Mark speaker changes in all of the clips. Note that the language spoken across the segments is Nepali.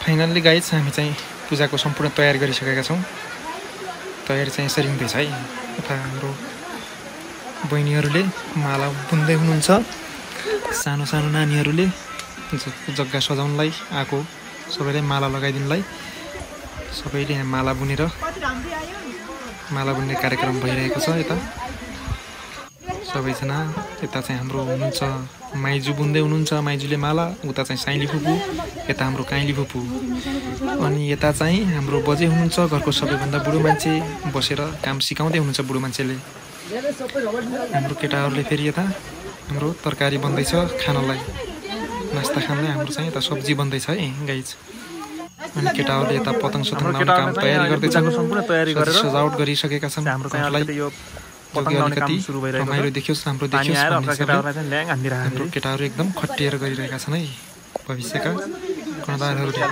Speaker 1: फाइनल्ली गाइज हामी चाहिँ पूजाको सम्पूर्ण तयारी गरिसकेका छौँ। तयारी चाहिँ यसरी हुँदैछ है। यता हाम्रो बहिनीहरूले माला बुन्दै हुनुहुन्छ, सानो सानो नानीहरूले जग्गा सजाउनलाई आएको सबैलाई माला लगाइदिनलाई सबैले माला बुनेर माला बुन्ने कार्यक्रम भइरहेको छ। यता सबैजना यता चाहिँ हाम्रो हुनुहुन्छ माइजू बुन्दै हुनुहुन्छ, माइजूले माला, उता चाहिँ साइली फुपू, यता हाम्रो काइली फुपू, अनि यता चाहिँ हाम्रो बजे हुनुहुन्छ घरको सबैभन्दा बुढो मान्छे, बसेर काम सिकाउँदै हुनुहुन्छ बुढो मान्छेले। हाम्रो केटाहरूले फेरि यता हाम्रो तरकारी बन्दैछ खानलाई, नास्ता खानलाई हाम्रो चाहिँ यता सब्जी बन्दैछ है गाइज। अनि केटाहरूले यता पतङ सतङ लाउने काम तयारी गर्दैछन्, सम्पूर्ण तयारी गरेर सजावट गरिसकेका छन्। हाम्रो घरलाई अलिकति रमाइलो देखियोस्, हाम्रो देखियोस् भन्ने हाम्रो केटाहरू एकदम खटिएर गरिरहेका छन् है भविष्यका कर्णधारहरूले।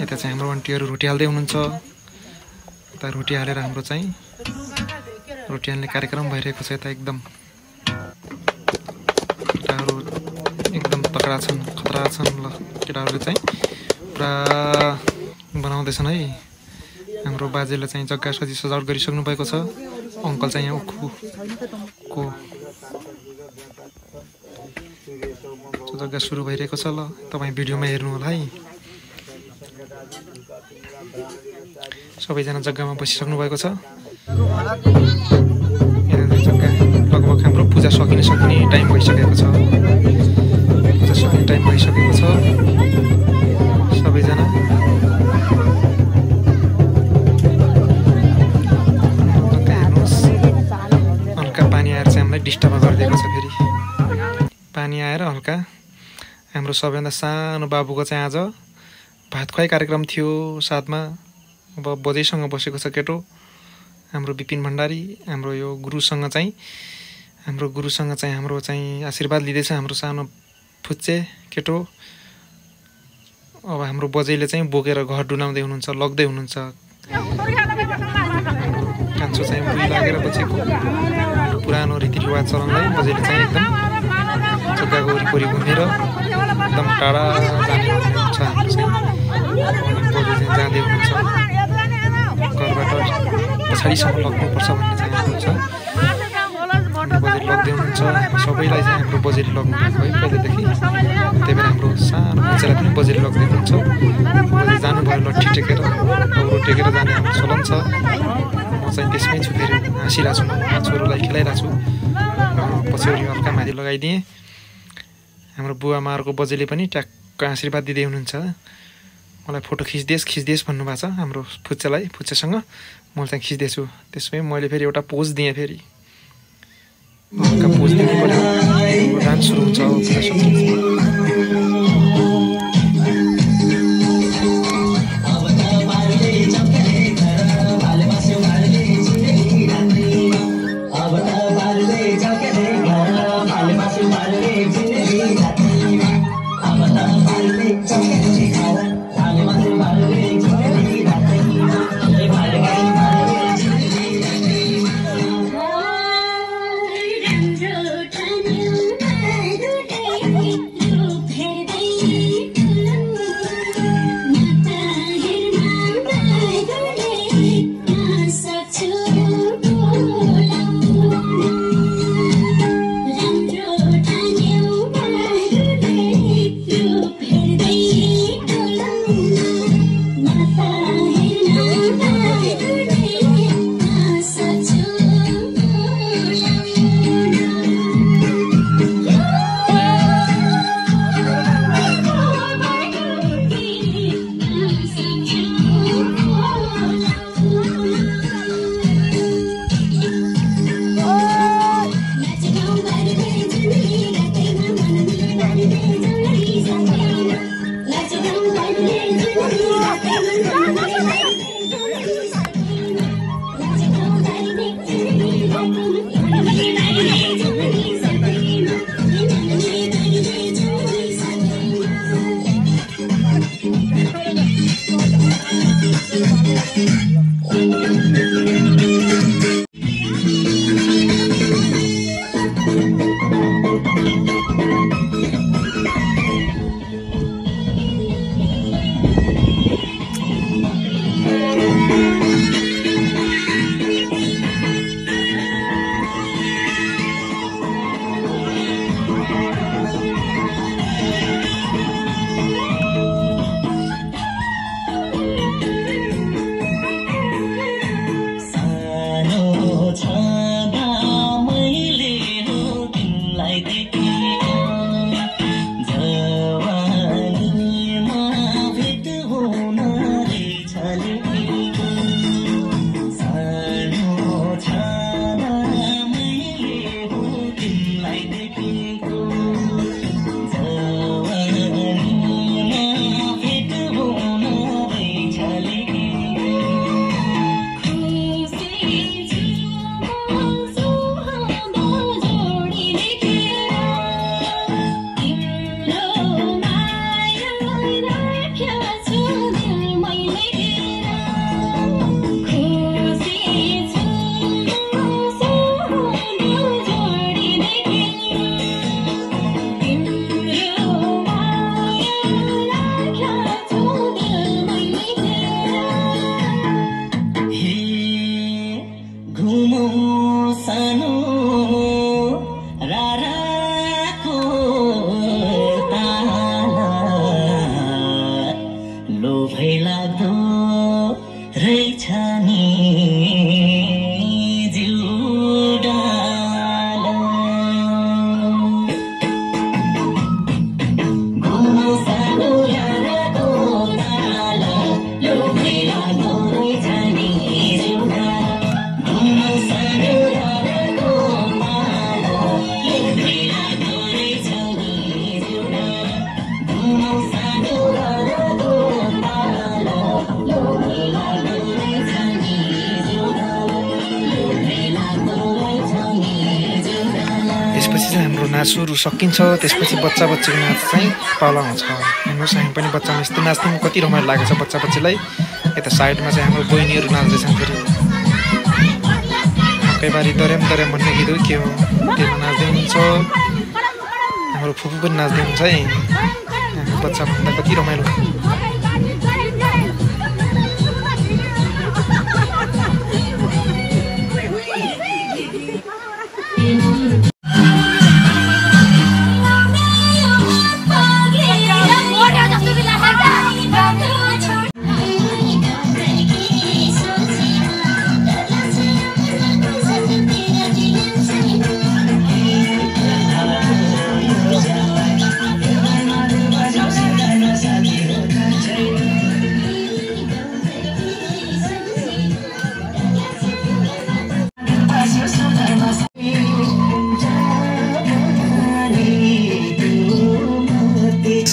Speaker 1: यता चाहिँ हाम्रो आन्टीहरू रोटी हाल्दै हुनुहुन्छ, यता रोटी हालेर हाम्रो चाहिँ रोटी हाल्ने कार्यक्रम भइरहेको छ। यता एकदम केटाहरू एकदम तगडा छन्, खतरा छन्। ल केटाहरूले चाहिँ पुरा बनाउँदैछन् है। हाम्रो बाजेले चाहिँ जग्गा सजी सजावट गरिसक्नु भएको छ। अङ्कल चाहिँ यहाँ उखुको जग्गा सुरु भइरहेको छ। ल तपाईँ भिडियोमा हेर्नु होला है। सबैजना जग्गामा बसिसक्नु भएको छ। जग्गा लगभग हाम्रो पूजा सकिने टाइम भइसकेको छ। पूजा सकिने टाइम भइसकेको छ। सबैजना हल्का पानी आएर चाहिँ हामीलाई डिस्टर्ब गरिदिएको छ। फेरि पानी आएर हल्का हाम्रो सबैभन्दा सानो बाबुको चाहिँ आज भात खुवाइ कार्यक्रम थियो साथमा। अब बजेसँग बसेको छ केटो हाम्रो विपिन भण्डारी। हाम्रो यो गुरुसँग चाहिँ हाम्रो चाहिँ आशीर्वाद लिँदैछ हाम्रो सानो फुच्चे केटो। अब हाम्रो बजेले चाहिँ बोकेर घर डुलाउँदै हुनुहुन्छ, लग्दै हुनुहुन्छ। कान्छो चाहिँ बुढी लागेर बसेको पुरानो रीतिरिवाज चलाउनलाई बजेले चाहिँ एकदम जग्गाको वरिपरि घुमेर एकदम टाढा जाने हुन्छ। बजे चाहिँ जाँदै हुनुहुन्छ, घरबाट पछाडिसम्म लग्नुपर्छ भन्ने चाहिँ हुन्छ। बजेले लग्दै हुनुहुन्छ, सबैलाई चाहिँ हाम्रो बजेले लग्नु भएको है पहिलेदेखि। त्यही भएर हाम्रो सानो बच्चालाई पनि बजेले लग्दै हुनुहुन्छ। बजे जानुभयो लट्ठी टेकेर, औरो टेकेर जाने हाम्रो चलन छ। म चाहिँ त्यसमै छु, फेरि हाँसिरहेको छु, छोरोलाई खेलाइरहेको छु। पछ्यौरी हल्का माथि लगाइदिएँ। हाम्रो बुवा आमाहरूको बजेले पनि ट्याक्क आशीर्वाद दिँदै हुनुहुन्छ। मलाई फोटो खिच्देस् भन्नुभएको छ हाम्रो फुच्चासँग। म चाहिँ खिच्दैछु। त्यसमै मैले फेरि एउटा पोज दिएँ। फेरि हल्का पोज दिनै पऱ्यो, डान्स सुरु हुन्छ। नाचुहरू सकिन्छ त्यसपछि बच्चा बच्चीको नाच चाहिँ तल आउँछ। हेर्नुहोस् हामी पनि बच्चामा यस्तो नाच्नु कति रमाइलो लागेको छ बच्चा बच्चीलाई। यता साइडमा चाहिँ हाम्रो बहिनीहरू नाच्दैछन् फेरि मकैबारी दर्याम दर्याम भन्ने गीत हो के हो त्यसमा नाच्दै हुनुहुन्छ। हाम्रो फुपू पनि नाच्दै हुन्छ है। बच्चा भन्दा कति रमाइलो।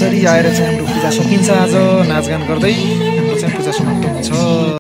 Speaker 1: यसरी आएर चाहिँ हाम्रो पूजा सकिन्छ। आज नाचगान गर्दै हाम्रो चाहिँ पूजा समाप्त हुन्छ।